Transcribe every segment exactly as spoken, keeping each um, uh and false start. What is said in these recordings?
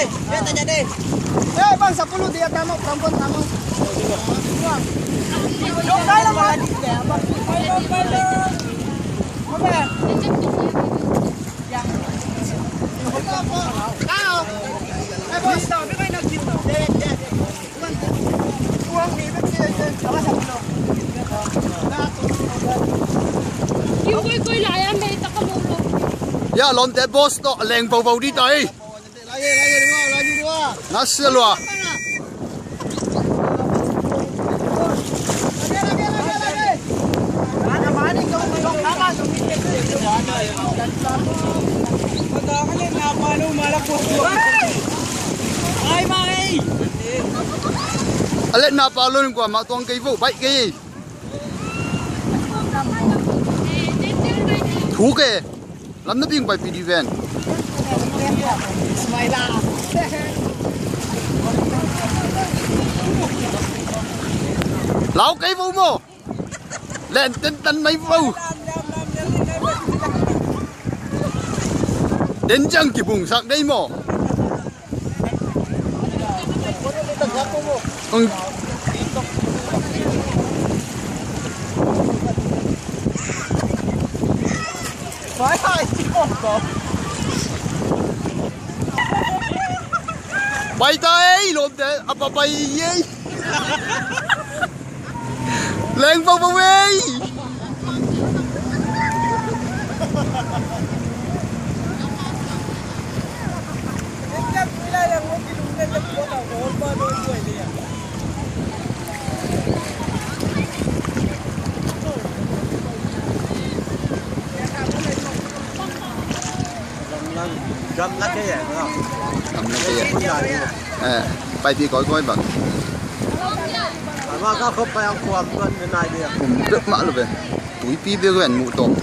Eh, bang, sepuluh dia tamu, perempuan tamu. Dong, kaya lang, bang. Kau. Eh, bos, tau, di ba yung nag-queue? Yung koy koy layan, may takamulo. Ya, Lomte boss to, leng bau bau di tai. Nasi lua. Alet na palun kua ma tuang kei vo, bai kei. Thu ke. Lam na ping bai pi di ven. Lau kei vo mo. Len ten tan mai vo. Den jang kibung sak dei mo. Ang bai ta ei, Lomte, a pa bai ei. Leng bau bau ei. Gamla kei e, no? Gamla kei e. Eh, paipi kawikawi bang. Ama ka khop pai ang kuam tuan ni nai dia. Kum pek mah lo be. Tuipi be wen mu tom.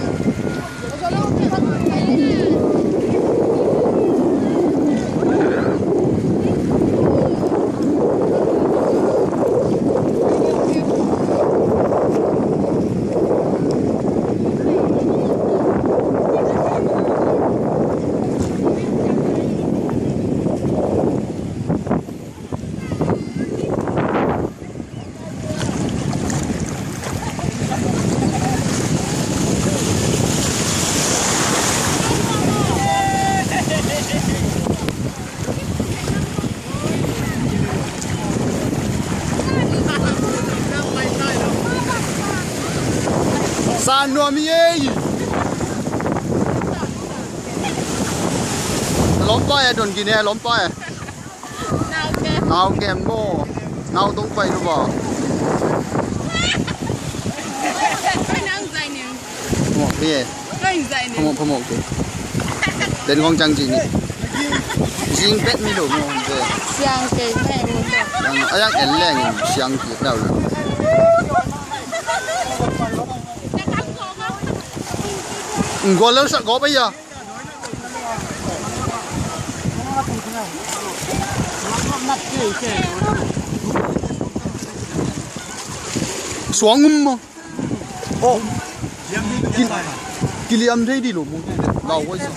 San nuam hi ei. Lompa e, don gine lompa e. Nau kem. Nau kem bo. Nau tong pai lu ba. Koi nang zai ning. Mo ye. Koi zai ning. Pamo, pamo ke. Den kong chang ji ni. Jing pet mi lo mo de. Siang ke me mo de. Yang ayang en leng siang ki dau. Ngol lo sa go ba ya. Suang um ma. Oh. Ki-, kiliam thei di lo mu. Lau wai sa.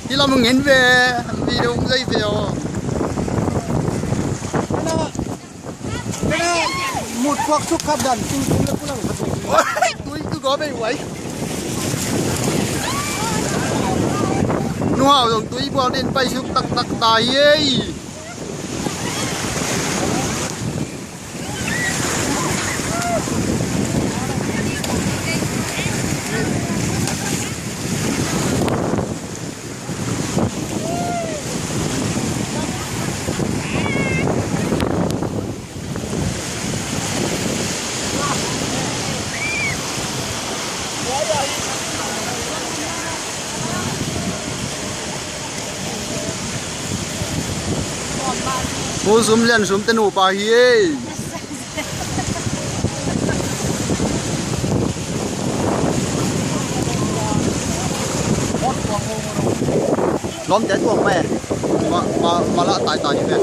Hi lam ngen ve, video hong zai ve aw. Mut puak suk khat dan, tui tung le pulang khat. Tui tu go bei wai. Nu Hau zong tui bual den pai suk tak tak ta hi ei. Pu Sum Lian Sum te nupa hi ei. Lawmte tuak mah e. Ma, ma, ma lah taitai hi ve.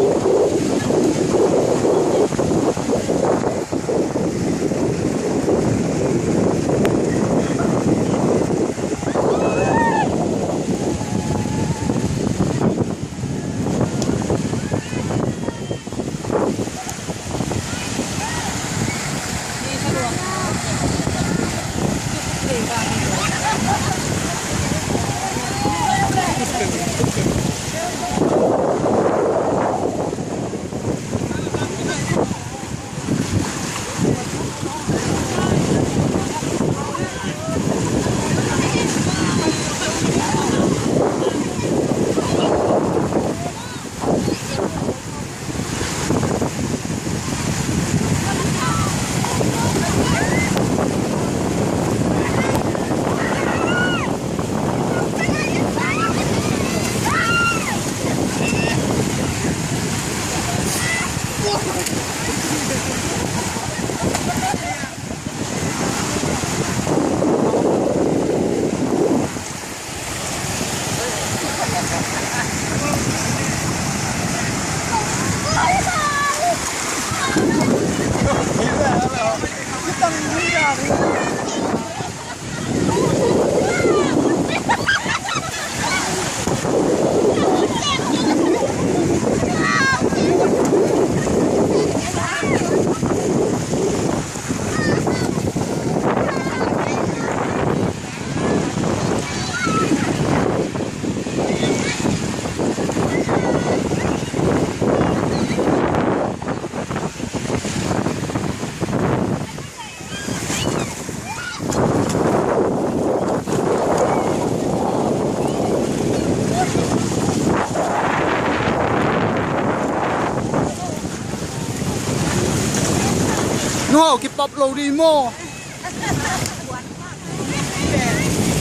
Nu Hau, kipap lo ding maw?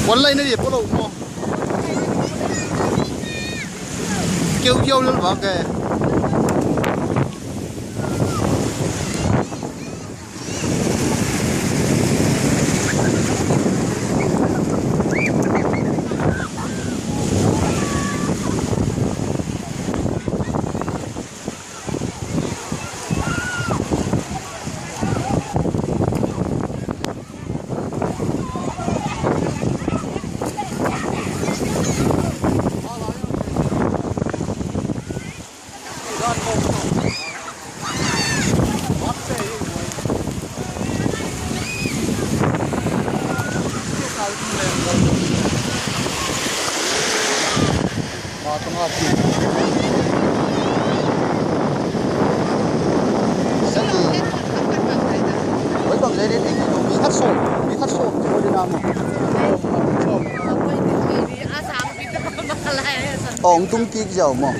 Puan lai na ding pua lo maw? Keu keu lel vak e. Oi, bang le ding, mi khat sawm, mi khat sawm, oi, ding a maw. Ong tung kik ziau maw.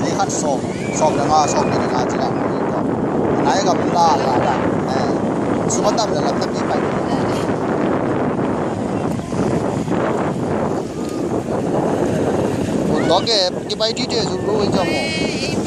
Ni khat sawm, sawm le nga, sawm ni le nga ci la. Nai gam la la la. Eh, sum a tam le lam tam ni pai. Tua ke kipai dite zul lo i ziau maw.